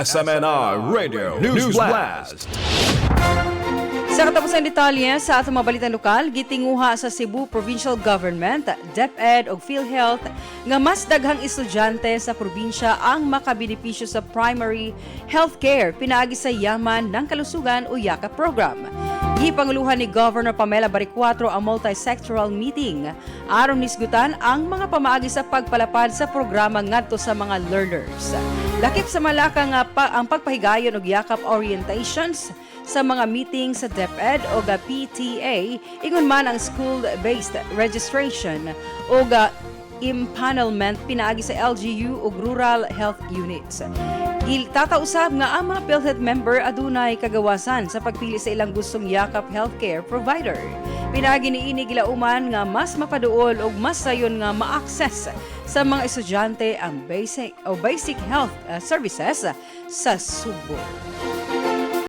SMNI Radio News Blast. Sa katapusang detalye sa atong mga balitang lokal, gitinguha sa Cebu Provincial Government, DepEd ug PhilHealth nga mas daghang estudyante sa probinsya ang makabenepisyo sa primary healthcare pinaagi sa Yaman ng Kalusugan o Yakap Program. Gipanguluhan ni Governor Pamela Baricuatro ang multi-sectoral meeting aron nisgutan ang mga pamaagi sa pagpalapad sa programa ngadto sa mga learners. Lakip sa malaka nga ang pagpahigayon og yakap orientations sa mga meeting sa DepEd o ga PTA, ingon man ang school-based registration o ga empanelment pinaagi sa LGU ug rural health units. Gitataw usab nga ang mga PhilHealth member adunay kagawasan sa pagpili sa ilang gustong yakap healthcare provider. Pinaagi niini, gilauman nga mas mapaduol ug mas sayon nga ma-access sa mga estudyante ang basic o basic health services sa Sugbo.